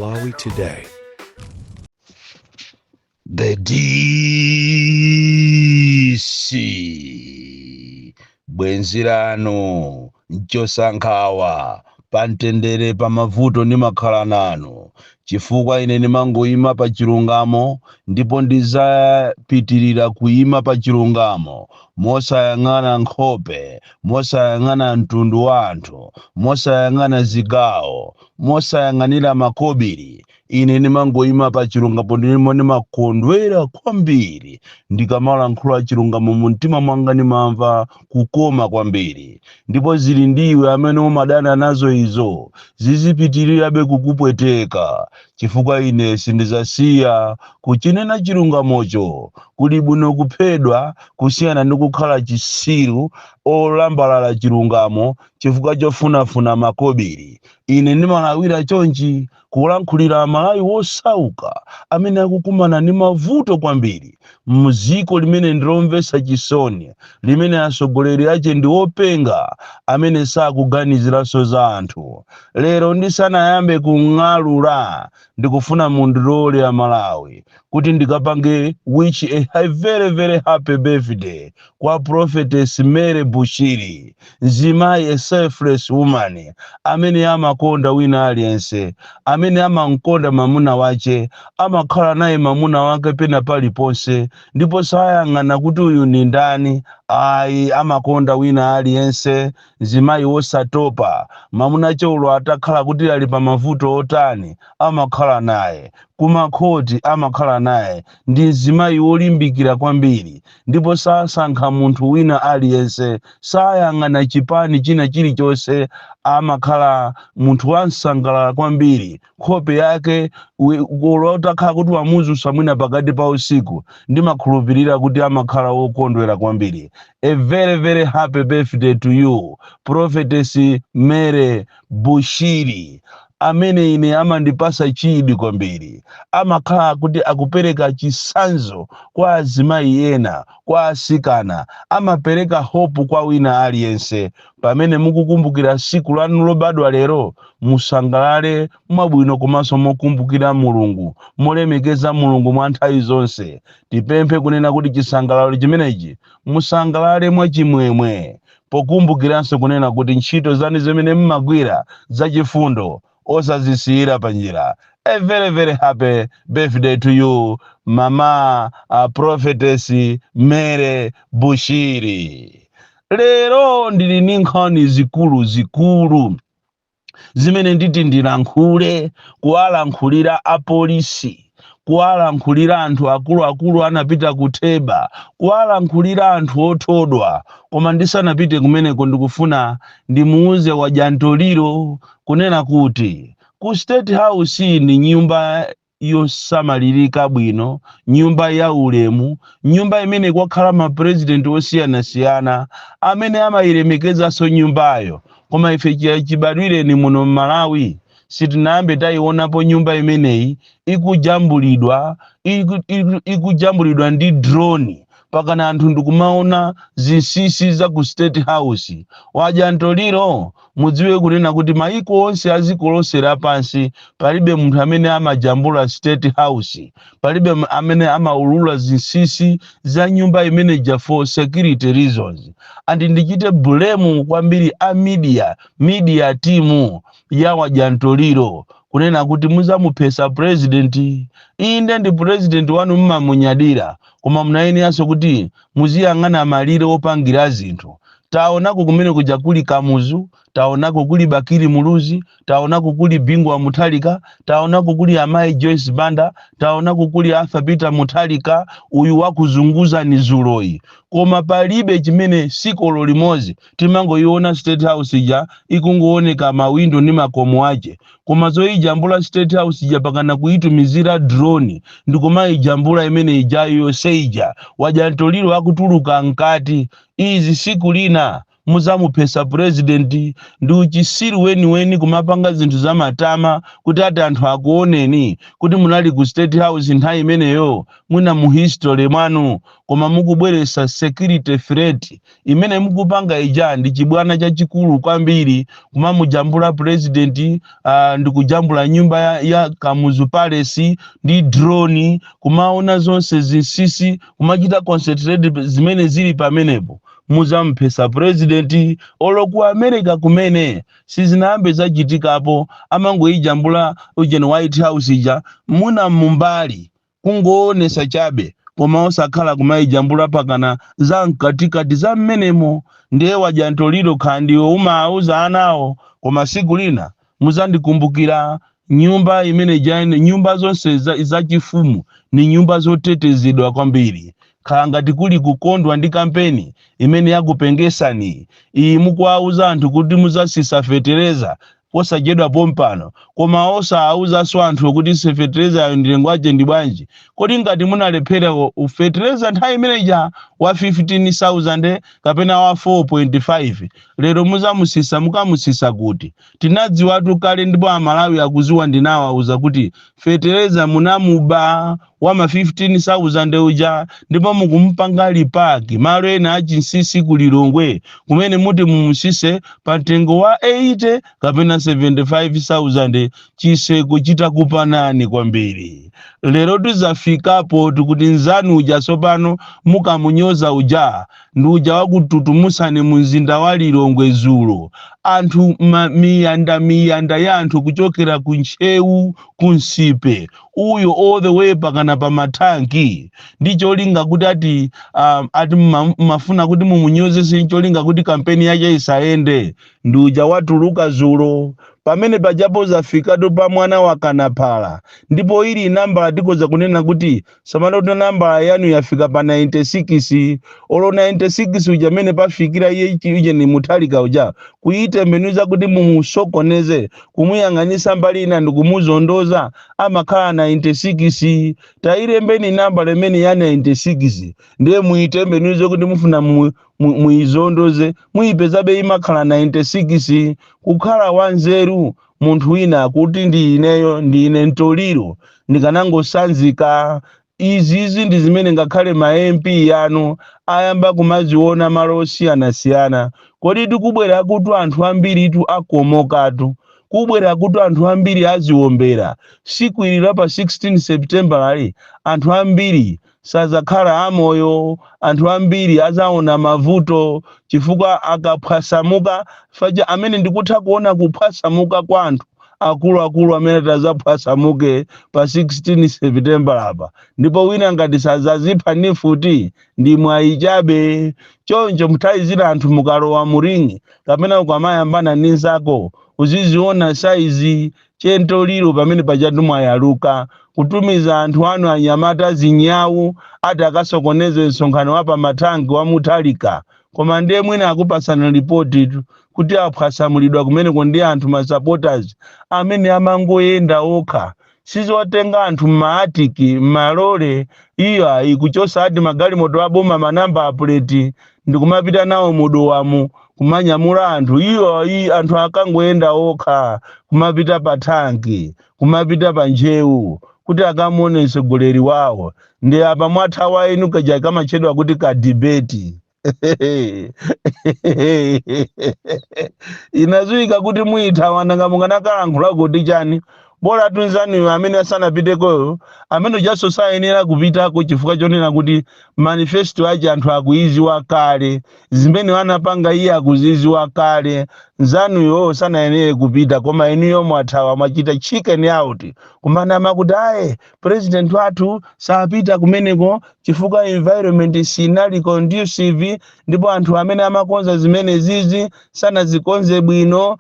Malawi Today. The DC, bwenzi lanu mchosankhawa pamtendere, pamavuto ndimakhala nanu, chifukwa ine ndimangoyima pa chilungamo ndipo ndizapitirira kuyima pa chilungamo mosayang'ana nkhope, mosayang'ana mtundu wa anthu, mosayang'ana zigawo, mosayang'anira makobiri. Ine ndimangoyima pa chilungamo ndipo ndimakondwera kwambiri ndikamalankhula chilungamo. Mu mtima mwanga ndimamva kukoma kwambiri, ndipo zili ndiwe amene umadana nazo, izo zizipitirirabe kukupweteka, chifukwa ine sindizasiya kuchinena chilungamocho. Kuli bwino kuphedwa kusiyana ndi kukhala chisiru olambalala chilungamo chifukwa chofunafuna makobiri. Ine ndimalawira chonchi kulankhulira Amalawi wosauka amene akukumana ndi mavuto kwambiri muziko limene ndilomvetsa chisoni, limene atsogoleri ache ndi openga amene sakuganiziranso za anthu. Lero ndisanayambe kung'alula, ndikufuna mundilole Amalawi kuti ndikapange wish a very very happy birthday kwa Prophetess Mary Bushiri, mzimayi, a selfless woman amene amakonda wina aliyense, amene amamkonda mamuna wache, amakhala naye mamuna wake pena paliponse, ndipo sayang'ana kuti uyu ni ndani, ayi, amakonda wina aliyense. Mzimayi wosatopa, mamuna chaulo atakhala kuti ali pa mavuto otani, amakhala naye, kumakhoti amakhala naye. Ndi mzimayi wolimbikira kwambiri ndipo sasankha munthu wina aliyense, sayang'ana chipani china chilichonse. Amakhala munthu wansangalala kwambiri. Nkhope yake olo utakhala kuti wamuzusa mwina pakati pa usiku, ndimakhulupirira kuti amakhala wokondwera kwambiri. A very very happy birthday to you, Prophetess Mary Bushiri, amene ine amandipasa chidwi kwambiri. Amakhala kuti akupereka chisanzo kwa azimayi ena, kwa asikana, amapereka hope kwa wina aliyense. Pamene mukukumbukira siku lanu lobadwa lero, musangalale mwabwino komanso mokumbukira Mulungu, molemekeza Mulungu mwa nthawi zonse. Tipemphe kunena kuti chisangalalo chimenechi musangalale mwachimwemwe, pokumbukiranso kunena kuti ntchito zanu zimene mmagwira zachifundo osazisiyira panjira. A very very happy birthday to you, Mama Prophetess Mary Bushiri. Lero ndili ndi nkhani zikulu zikulu zimene nditi ndilankhule, kuwalankhulira apolisi, kuwalankhulira anthu akuluakulu anapita kutheba, kuwalankhulira anthu othodwa. Koma ndisanapite kumeneko, ndikufuna ndimuuze Wajantoliro kunena kuti ku State House ndi nyumba yosamalirika bwino, nyumba ya ulemu, nyumba imene kwakhala mapurezidenti osiyanasiyana amene amayilemekezanso nyumbayo. Koma ife chibadwireni muno mMalawi sitinayambe tayionapo nyumba imeneyi ikujambulidwa, ikujambulidwa ndi drone pakana anthu ndikumaona zinsinsi za ku State House. Wajantoliro, mudziwe kunena kuti maiko onse a dziko lonse lapansi palibe munthu amene amajambula State House, palibe amene amaulula zinsinsi za nyumba imeneja for security reasons. And ndichite blame kwambiri a media team ya Wajantoliro kunena kuti muzamuphesa president. Inde, ndi president wanu, mmamunyadira, koma munayeneranso kuti muziyang'ana malire opangira zinthu. Taonako kumene kuja kuli Kamuzu, taonako kuli Bakili Muluzi, taonako kuli Bingu wa Mutharika, taonako kuli amayi Joyce Banda, taonako kuli Arthur Peter Mutharika uyu wakuzunguza ni zuloyi, koma palibe chimene sikolo limodzi timangoiona State House ija ikungooneka mawindo ndi makomo ache. Koma zoyijambula State House ija pakana kuyitumizira drone ndikumayijambula imene ijayo yonse ija, Wajantoliro akutuluka mkati, izi siku lina. Muzamuphesa president. Ndi uchisiru weniweni kumapanga zinthu zamatama kuti ati anthu akuoneni kuti munali ku State House nthawi imeneyo, mwina mu history mwanu, koma mukubweresa security threat. Imene mukupanga ija ndi chibwana chachikulu kwambiri, kumamujambula president ndi kujambula nyumba ya Kamuzu Palace ndi drone, kumaona zonse zinsisi, kumachita concentrate zimene zili pamenepo. Muzamphesa president. Olo ku America kumene sizinayambe zachitikapo, amangoyijambula ujeni White House ija muna mumbali, kungoonesa chabe, koma osakhala kumayijambula pakana za mkatikati za mmenemo. Ndiye wajantoliro khandiwo umawuza anawo, koma siku lina muzandikumbukira. Nyumba imene jani, nyumba zonse zachifumu ni nyumba zotetezedwa kwambiri. Khala ngati kuli kukondwa ndi kampeni imene yakupengesani iyi, mukuwauza anthu kuti muzasisa fetereza posachedwa pompano, koma osawuzanso anthu kuti feterezayo ndilengo ache ndi bwanji. Kodi ngati munalephera ufetereza nthawi imeneja wa 15,000 kapena wa 4.5, lero muzamusisa, mukamusisa kuti? Tinadziwatu kale ndipo Amalawi akuziwa, ndinawauza kuti fetereza munamuba wa ma 15,000 uja, ndipo mukumpanga repack malo ena achinsisi kulilongwe kumene muti mumusise pa mtengo wa 80 kapena 75,000, chiseko chitakupanani kwambiri. Lero tizafikapo tikuti nzanu uja tsopano mukamunyoza uja ndi uja wakututumutsani mu mzinda wa Lilongwe zulo, anthu miyanda miyanda ya anthu kuchokera ku Ntcheu, ku Nsipe uyo, all the way pakana pa mathanki, ndi cholinga kuti ati mafuna kuti mumunyozese, cholinga kuti kampeni yake isayende, ndi uja watuluka zulo pamene pajapo. Zafikatu pa mwana wakanaphala, ndipo ili nambala tikoza kunena kuti samanoti nambala yanu yafika pa 96, olo 96 uja amene pafikira iye uje ni Muthalika uja, kuyitembenuza kuti mumusokoneze, kumuyang'anisa mbali ina ndi kumuzondoza, amakhala 96. Tayilembeni nambala imene ya 96, ndiye muyitembenuze kuti mufuna muyizondoze, muyipezabe imakhala 96. Kukhala wanzeru munthu wina kuti ndi ineyo, ndine mtoliro, ndikanangosanzika. Izizi ndi zimene ngakhale ma MP yanu ayamba kumaziona malo osiyanasiyana. Kodi tikubwera kuti anthu ambiritu akomokatu, kubwera kuti anthu ambiri aziwombera siku ili la pa 16 September lali. Anthu ambiri sazakhala amoyo, anthu ambiri azaona mavuto, chifukwa akaphwasamuka faja amene ndikutha kuona kuphwasamuka kwa anthu akuluakulu amene tazaphwasamuke pa 16 September apa, ndipo wina ngati sazazipha ni futi ndi mwayi chabe. Choncho nthawi zina anthu mukalowa mu ring kapena ukamayambana ndi nzako, uziziona size chentoliro pamene pachatu mwayaluka kutumiza anthu anu anyamata zinyawu ati akasokoneze msonkhano wa pamathanki wa Muthalika, koma ndiye mwina akupasana ripoti tu kuti aphwasamulidwa kumeneko ndi anthu ma supporters amene amangoyenda okha, sizotenga anthu mmaatiki mmalole iyo ayi, kuchosa ati magalimoto aboma ma number plate ndikumapita nawo mudowamu kumanyamula anthu iyo ayi. Anthu akangoyenda okha kumapita pa thanki, kumapita pa Njewu kuti akamuone mtsogoleri wawo. Ndi apa mwathawa inu kaja kamatchedwa kuti ka debate inaziwika kuti muyithawa, nanga mukanakalankhula kuti chani? Bola tunzaniyo amene asanapitekoyo, amene ujaso sayenera kupitako chifukwa chonena kuti manifesto ache anthu akuiziwa kale, zimene anapanga iye akuziziwa kale. Nzanuyo sanayenere kupita, koma inuyo mwathawa, mwachita chicken out, kumanama kuti aye, president wathu sapita kumeneko chifukwa environment sinali conducive, ndipo anthu amene amakonza zimene zizi sanazikonze bwino,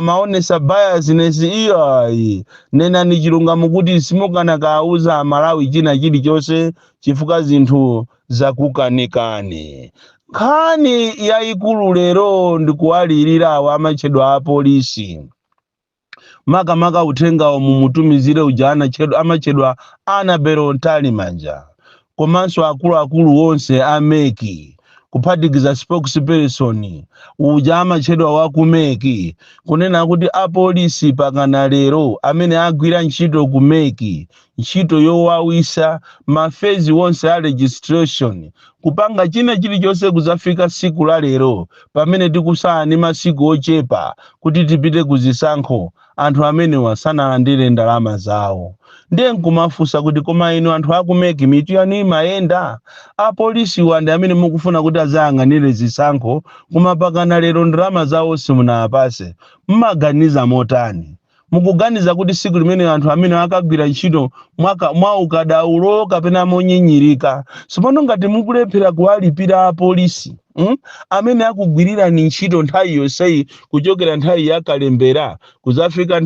maonesa biasness. Iyo ayi, nenani chilungamo kuti simukanakauza Amalawi china chilichonse chifukwa zinthu zakukanikani. Nkhani yayikulu lero ndikuwalirira awo amatchedwa apolisi, makamaka uthengawo mumutumizire uja amatchedwa Annabel Mtalimanja, komanso akuluakulu onse a MEC. Kuphatikiza spokesperson uja amatchedwa wa ku MEC, kunena kuti apolisi pakana lero amene agwira ntchito ku MEC, ntchito yowawisa, ma phase wonse a registration, kupanga china chilichonse, kuzafika siku la lero pamene tikusala ndi masiku ochepa kuti tipite kuzisankho, anthu amenewa sanalandire ndalama zawo. Ndiye nkumafunsa kuti, koma inu anthu aku MEC, mitu yanu imayenda? Apolisiwa ndi amene mukufuna kuti azayang'anire zisankho, koma pakana lero ndalama zawo simunawapase. Mmaganiza motani? Mukuganiza kuti siku limene anthu amene akagwira ntchito mwa ukadaulo kapena monyinyirika? Tsopano ngati mukulephera kuwalipira apolisi, Amene akugwirirani ntchito nthawi yonseyi, kuchokera nthawi ya kalembera kuzafika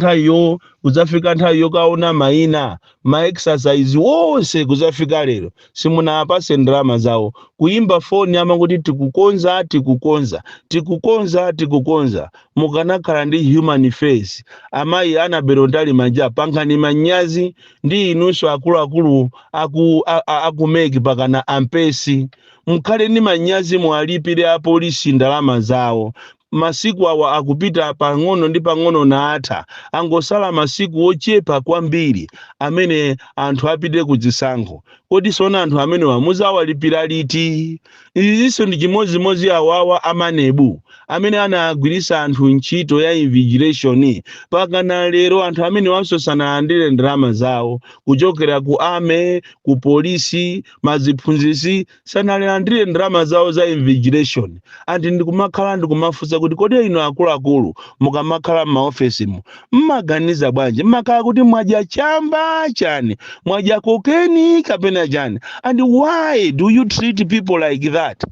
nthawi yokaona mayina, ma exercise wonse, kuzafika lero simunawapase ndalama zawo, kuyimba foni amakuti tikukonza, tikukonza, tikukonza, tikukonza. Mukanakhala ndi human face, amayi Annabel Mtalimanja, pangani manyazi. Ndi inunso akuluakulu aku MEC, pakana ampesi, mukhale ndi manyazi, muwalipire apolisi ndalama zawo. Masiku awa akupita pang'ono ndi pang'ono natha, angosala masiku ochepa kwambiri amene anthu apite ku zisankho. Kodi sona anthu amenewa muzawalipira liti? Izinso ndi chimodzimodzi awawa a MANEB amene anagwirisa anthu ntchito ya invigilation. Pakana lero anthu amene wanso sanalandire ndalama zawo, kuchokera ku army, ku polisi, maziphunzisi, sanalandire ndalama zawo za invigilation. Anthu ndikumakhala ndikumafunsa kuti, kodi inu akuluakulu mukamakhala m'maofesimu mmaganiza bwanji? Mmakhala kuti mwadya chamba chani, mwadya cocaine kapena chani? And why do you treat people like that?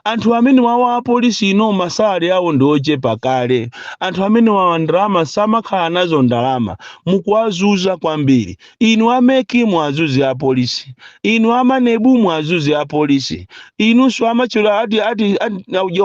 Anthu amene wawa apolisi ino ma salary awo ndi ochepa kale. Anthu amene wawa ndalama samakhala nazo ndalama, mukuwazuza kwambiri. Inu a MEC, mwazuze apolisi. Inu a MANEB, mwazuze apolisi. Inunso amachero ati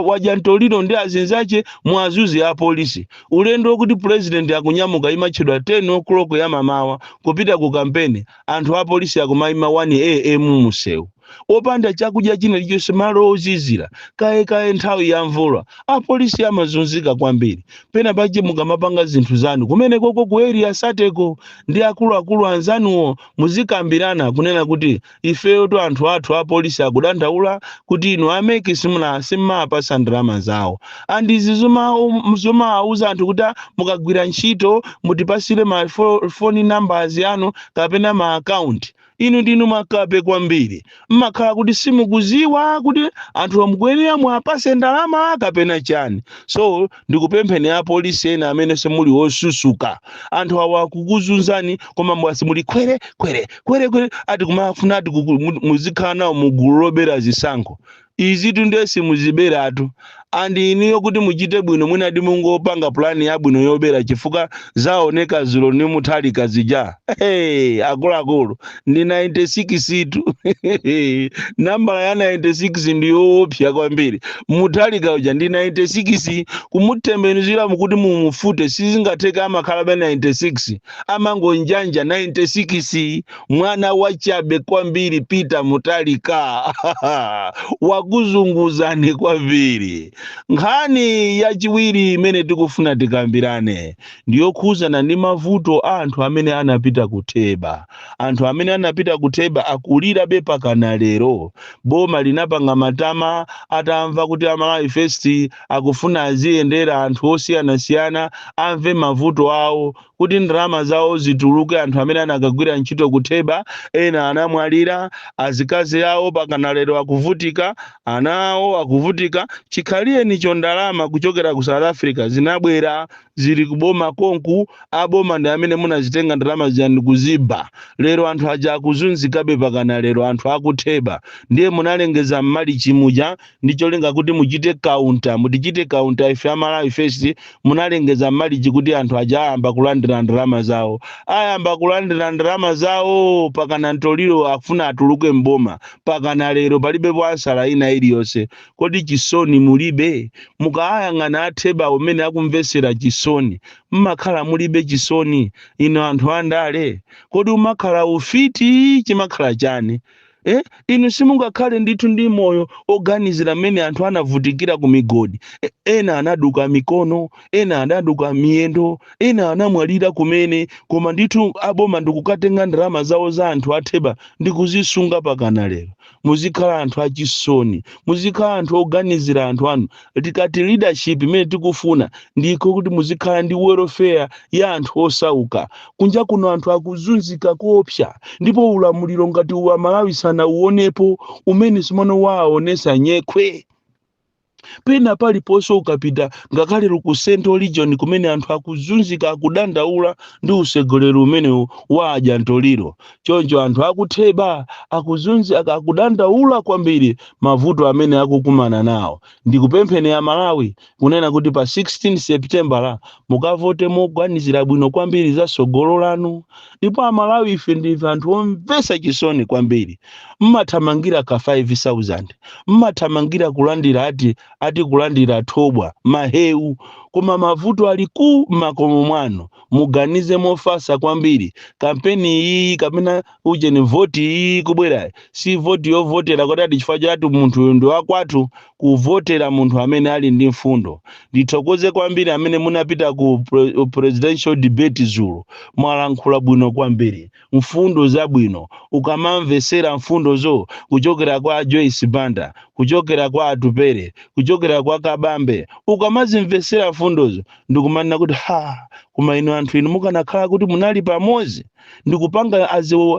wadya ntoliro ndi azinzache, mwazuze apolisi. Ulendo wokuti president akunyamuka, imatchedwa 10 o'clock ya mamawa kupita ku kampeni, anthu apolisi akumayima 1 a.m. musewu, opanda chakudya china chilichonse, malo ozizira kayekaye, nthawi ya mvula. Apolisi amazunzika kwambiri. Pena pache mukamapanga zinthu zanu kumene koko ku Area 30 ko ndi akuluakulu anzanuwo, muzikambirana kunena kuti ifeyo to anthu athu apolisi akudandaula kuti inu a MEC simuna simmapasa ndalama zawo. And izi zomawauza anthu kuti, "Ah, mukagwira ntchito mutipasire ma phone numbers yanu kapena ma account," inu ndinu makape kwambiri. Mmakhala kuti simukuziwa kuti anthu amukuyenera muapase ndalama kapena chani. So ndikupempheni apolisi ena amene simuli osusuka, anthu awa akukuzunzani, koma mwasi muli kwere kwere kwere kwere, ati kumafuna ati muzikhala nawo mugulu lobera zisankho. Izitu ndiye simuziberatu. And iniyo kuti muchite bwino, mwinadi mungopanga pulani yabwino yobera, chifukwa zaoneka zulo ni Muthalika zija. Hey, akuluakulu, ndi 96 tu. Nambala ya 96 ndiyoopsa kwambiri. Muthalika uja ndi 96, kumutembenuzira mukuti mumufute sizingatheka, amakhala pa 96, amangonjanja 96. Mwana wachabe kwambiri Peter Muthalika wakuzunguzani kwambiri. Nkhani yachiwiri imene tikufuna tikambirane ndiyokhuzana ndi mavuto a anthu amene anapita kutheba. Anthu amene anapita kutheba akulirabe pakana lero. Boma linapanga matama atamva kuti Amalawi First akufuna aziyendera anthu osiyanasiyana, amve mavuto awo kuti ndalama zawo zituluke. Anthu amene anakagwira ntchito kutheba, ena anamwalira, azikazi awo pakana lero akuvutika, ana awo akuvutika. Chikhaliyenicho ndalama kuchokera ku South Africa zinabwera, zili kuboma konku. Aboma ndi amene munazitenga ndalama zija ndikuziba. Lero anthu aja akuzunzikabe pakana lero, anthu akutheba. Ndiye munalengeza mmalichi muja ndi cholinga kuti muchite counter, mutichite counter ife Amalawi First. Munalengeza mmalichi kuti anthu aja ayamba kulandira ndalama zawo, ayamba kulandira ndalama zawo. Pakana ntoliro akufuna atuluke mboma, pakana lero palibepo answer ina iliyonse. Kodi chisoni mulibe? Mukayang'ana atheba umene akumvesera chisoni, mmakhala mulibe chisoni ino anthu andale? Kodi umakhala ufiti, chimakhala chani? Eh? Inu simungakhale ndithu ndi moyo oganizira mmene anthu anavutikira ku migodi. Ena anaduka mikono, ena anaduka miyendo, ena anamwalira kumene, koma ndithu aboma ndikukatenga ndalama zawo za anthu atheba ndikuzisunga pakana lero. Muzikhala anthu achisoni, muzikhala anthu oganizira anthu anu. Tikati leadership imene tikufuna ndiko kuti muzikhala ndi welfare ya anthu osauka. Kunja kuno anthu akuzunzika koopsa, ndipo ulamuliro ngati wa Malawi sanauonepo umene simano waonesa nyekhwe. Pena paliponso ukapita, ngakhale ku Central Region kumene anthu akuzunzika, akudandaula ndi usegoleri umenewu wa ajantoliro. Choncho anthu akutheba akuzunzika, akudandaula kwambiri mavuto amene akukumana nawo. Ndikupempheni ya Malawi kunena kuti pa 16 September la mukavote moganizira bwino kwambiri za tsogolo lanu. Ndipo Amalawi ife ndife anthu omvetsa chisoni kwambiri. Mmathamangira ka 5000, mmathamangira kulandira ati kulandira thobwa, mahewu, koma mavuto ali ku makomo mwanu. Muganize mofasa kwambiri. Kampeni iyi kapena ujeni voti iyi kubwera si voti yovotera kuti ati chifukwa chati munthu uyu ndi wakwathu, kuvotera munthu amene ali ndi mfundo. Ndithokoze kwambiri amene munapita ku presidential debate zulo. Mwalankhula bwino kwambiri, mfundo zabwino. Ukamamvesera mfundozo kuchokera kwa Joyce Banda, kuchokera kwa Atupere, kuchokera kwa Kabambe, ukamazimvesera mfundozo ndikumanena kuti ha, koma inu anthu inu mukanakhala kuti munali pamodzi ndikupanga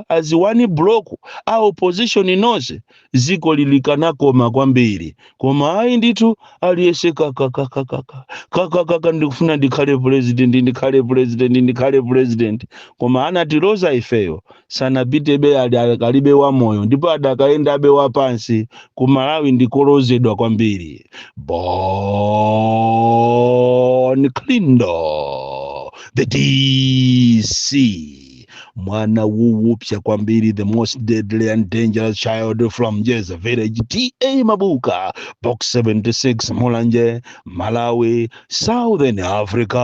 as one block a opposition nonse, ziko lilikanakoma kwambiri. Koma ayi ndithu, aliyese kakakakaka kakakaka, ndikufuna ndikhale president, ndikhale president, ndikhale president. Koma anatiloza ifeyo sanapitebe, ali akalibe wa moyo ndipo adakayendabe wapansi. Ku Malawi ndikolozedwa kwambiri. Bon Kalindo, the DC, mwana woopsa kwambiri, the most deadly and dangerous child from Jeza Village, TA Mabuka, Box 76, Mulanje, Malawi, Southern Africa.